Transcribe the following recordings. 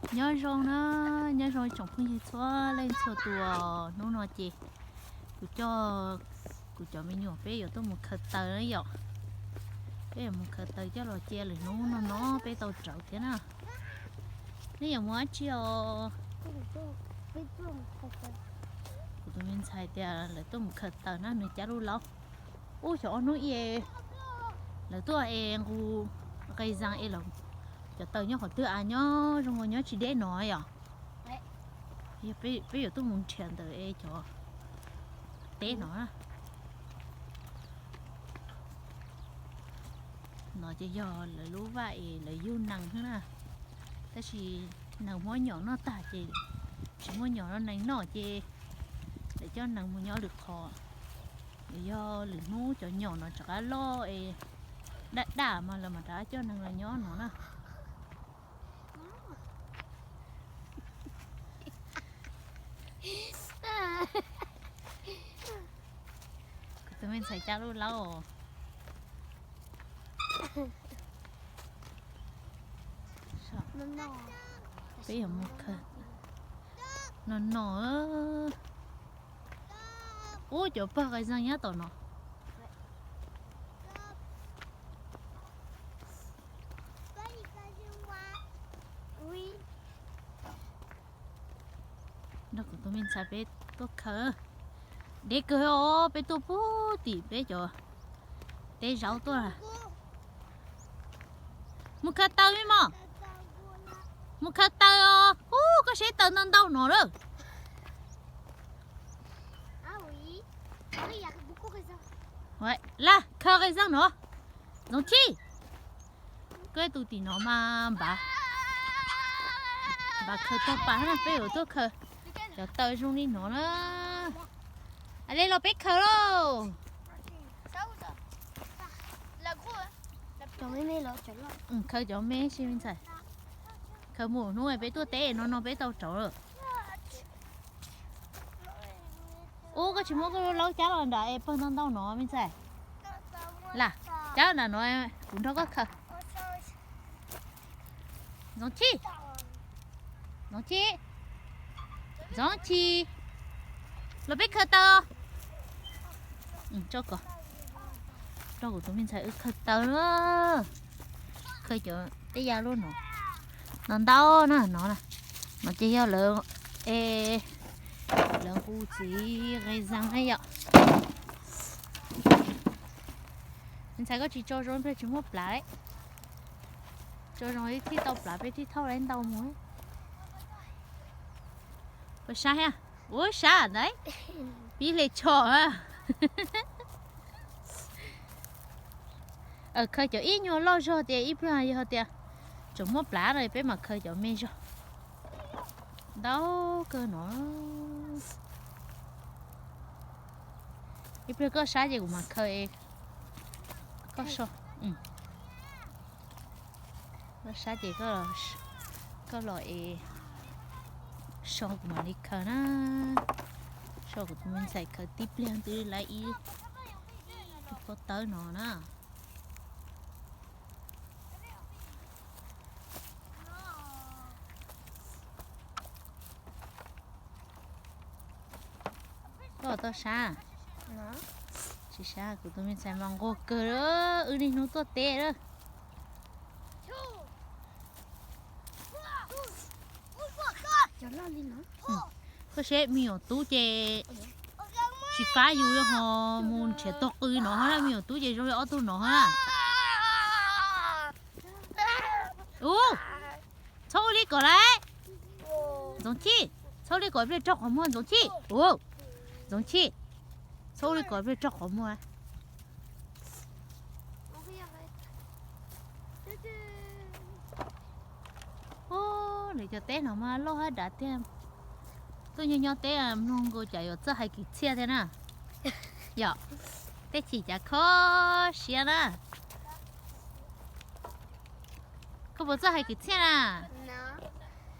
Nyob zoo na, nyob zoo tsoom phooj ywg txhua leej txhua tus. Hnub no ces kuv coj kuv cov me nyuam peb yuav tuaj mus khaws taws na yom. Peb yuav mus khaws taws coj los cia lwm hnub no no peb tau rawv thiab na. Nej yuav mus dab tsi os? Kuv tus me ntxhais tias lawv tuaj mus khaws taws na nws cab lub laub. Ub, xyov ob hnub es lawv tuaj es nqus qe zas es lawv cov taws nyob qhov twg a, nyob zoo nyob tsis deb no yom. Peb yuav tuaj mus nrhiav ntawm es cov teb no na. No ces yog lawv lub vaj es lawv yug nees xwb na. Tab sis nees muab nyom noj tag ces tsis muaj nyom rau nees noj ces lawv coj nees mus nyob lwm qhov. Yog lwm hnub cov nyom no rov qab loj es daj daj mas lawv mam rov qab coj nees los nyob no na. Kuv tus me ntxhais cab lub laub. Peb yuav mus khaws no no. Ub, cov pawg qe zas nyob tom no. Nrog kuv tus me ntxhais peb tuaj khaws. Deb kawg os, peb tuaj puag tim peb cov teb zaub tuaj. Mus khaws taws me mos. Mus khaws taws os. Ub, koj seb taws ntau ntau no lawm. Laj, khaws qe zas no. Ntxoov Chij, koj tus tim no mas npav, npav khaws tag pas na, peb yuav tuaj khaws cov taws zoo li no na. Le los peb khaws lauj. Khaws cov me ntxhais. Khaws mus hnub peb tuaj teb no no peb tau rauv lawm. Ub, koj tsis muab koj lub laub cab los nram es pawg ntau ntau no me ntxhais. Lam, cab nram no kuv nrog koj khaws. Ntxoov Chij, Ntxoov Chij, Ntxoov Chij, los peb khaws taws. Nrog kuv tus me ntxhais wb khaws taws na. Khaws cov tej ya lub no, no ntau na no na. No ces yog lawv, e, lawv nqus txiv qe zas na yom. Me ntxhais koj tsis tso zoo peb tsis muaj plav. Tso zoo thiaj tau plav peb thiaj thauj laib ntau mus. Puas sab thiab? Ua sab ntawd. Pib hle tsho. Khaws cov ib nyuag loj zog tias ib pliag yog tias tseem muaj plav no peb mam khaws cov me zog. Ntau kawg no. Ib pliag koj sab ces kuv mam khaws. Koj so. Koj sab ces koj los es so kuv mam li khaws na. So kuv tus me ntxhais khaws tib pliag twb lawv ib pob tawb no na. Koj tau sab? Tsis sab, kuv tus me ntxhais mas nquag kawg, wb niaj hnub tuaj teb lawm. Koj seb me nyuam tub ces tsis fab yus ho mus nrhiav tog qw no hos na, me nyuam tub ces zoo li ob tug no hos na. Ub, txhob ua li kom lauj. Ntxoov Chij, txhob ua li kom ib pliag raug qhov muag Ntxoov Chij. Ub, Ntxoov Chij, txhob ua li kom ib pliag raug qhov muag. Ub, lawv cov teb no mas loj hab dav tiag. Tuaj nyob nyob teb mloog nkaus cas yuav txawj hais kwv txhiaj thiab na. Yom, tej chim cas kho siab na. Koj puas txawj hais kwv txhiaj na?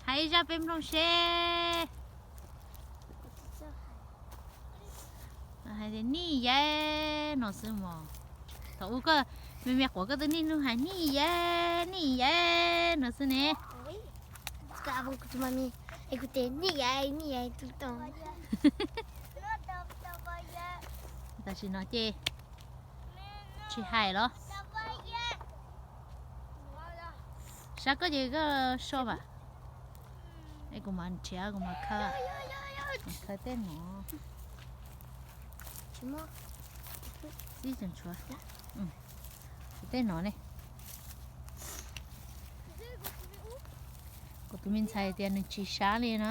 Hais ib zaj peb mloog seb. Hais tias nij yab no xwb mog. Thaum ub koj me me quav koj twb niaj hnub hais nij yab nij yab no xwb ne. Kuv tus mami, es kuv tes nim yaim nim yaim tus tau. Tam sim no ces tsis hais los. Sab koj ces koj so vas. Es kuv mam nrhiav kuv mam khaws, mam khaws tej no. Txib tseem tshuav tej no ne. Kuv tus me ntxhais tias nws tsis sab li na,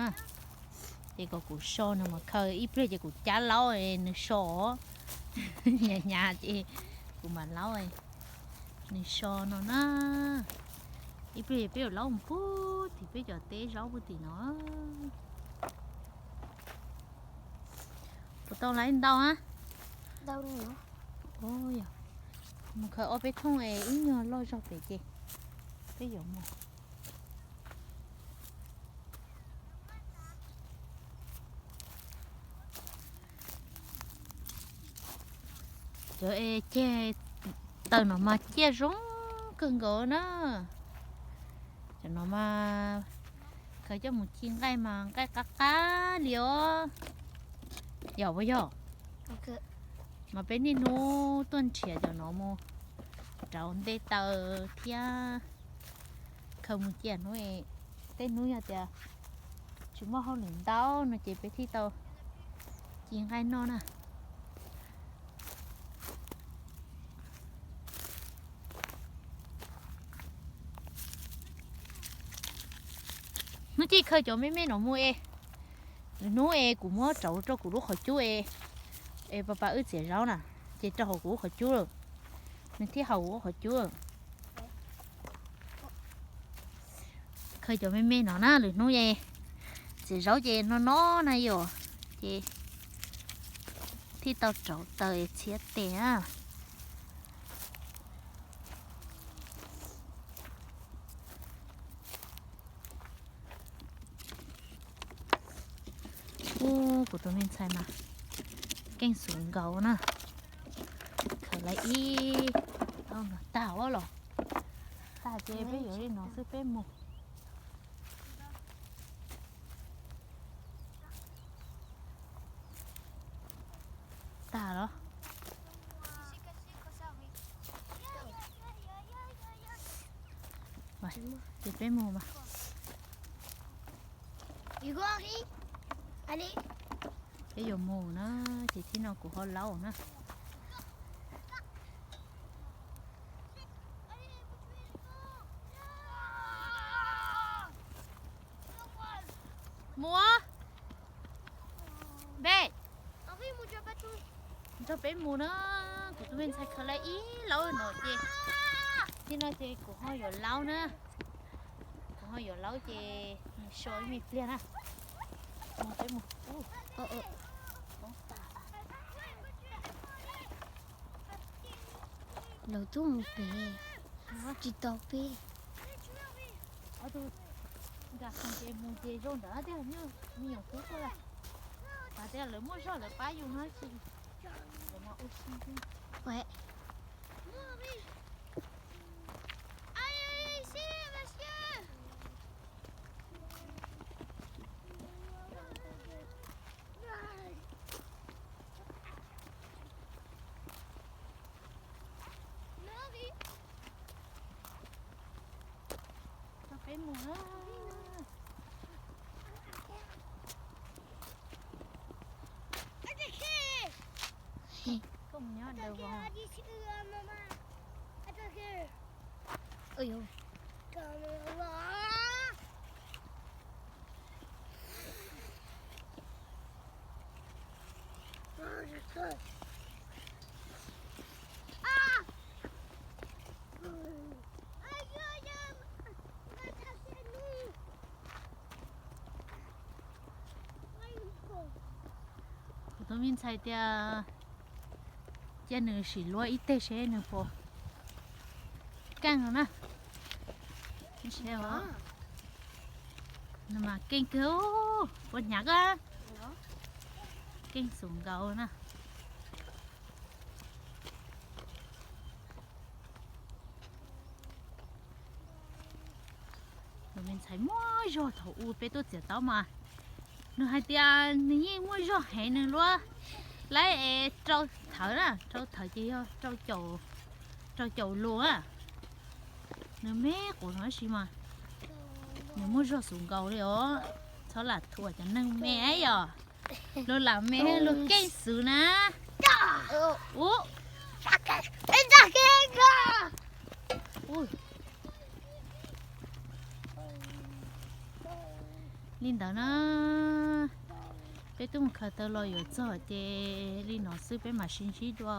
ces kom kuv so nws mam khaws, ib pliag ces kuv cab laub nws so. Hnyav hnyav ces kuv mam laub, nws so no na. Ib pliag peb yuav laub mus puag tim peb cov teb zaub puag tim no. Puas tau lawm ntau a? Mus khaws ob peb thooj es ib nyuag loj zog pem ces peb yuav mus. Cov es ceg taws no mas ciaj zoo kawg nkaus na. Cov no mas khaws coj mus ci nqaij mas nqaij qab qab li os. Yog puas yog? Mas peb niaj hnub tuaj nrhiav cov no mus rauv nte taws thiab khaws mus cia hnub, tej hnub yog tias tsis muaj hauj lwm ntau no ces peb thiaj tau ci nqaij noj na. Hnub ci khaws cov me me no mus es, lwm hnub es kuv muab rauv rau kuv lub qhov cub es, es pas pas wb txiav zaub na, ces rau hauv kuv lub qhov cub lawm, nws thiaj haum kuv lub qhov cub. Khaws cov me me no na, lwm hnub es txiav zaub ces no no na yom, ces thiaj tau rauv taws txhiab tes na. Ub, kuv tus me ntxhais mas keej xum nkaus na. Khaws lawv ib tag os los. Tag ces peb yuav li no xwb peb mus. Tag los. Ces peb mus mas. Peb yuav mus na, ces tib no kuv ho laub na. Mus. Npe, nrog peb mus na. Kuv tus me ntxhais khaws lawv ib laub no ces, tib no ces kuv ho yuav laub na. Kuv ho yuav laub ces nws so ib me pliag na. Mus peb mus. Lawv tuaj mus pem, tsis tau peb. Nkag khoom ces mus ces zoo ntawd tiag, me nyuam tub tuaj lawm. Hais tias lawv muaj zog lawv pab yus no tsis, lawv mas ua si. Txog peb mus na. Koj mus nyob ntawd os. Kuv tus me ntxhais tias cia nws sim luab ib teg seb nws puas keej no na. Nws mas keej kawg, puas hnyav koj? Keej xum nkaus na. Tus me Thaiv muaj zog thaum ub peb tuaj txiav taub mas nws hais tias nws yeej muaj zog heev, nws luab laib es rau thawv na, rau thawv ces yog rau caum lus na. Nws me qus no tab sis mas nws muaj zog xub nkaus li os. Txhob lam thuam cov neeg me yom, luag lam me luag keej xwb na. Ub, li ntawd na, peb twb mus khaws taw los yuav txog ces li no xwb peb mam sib ntsib dua.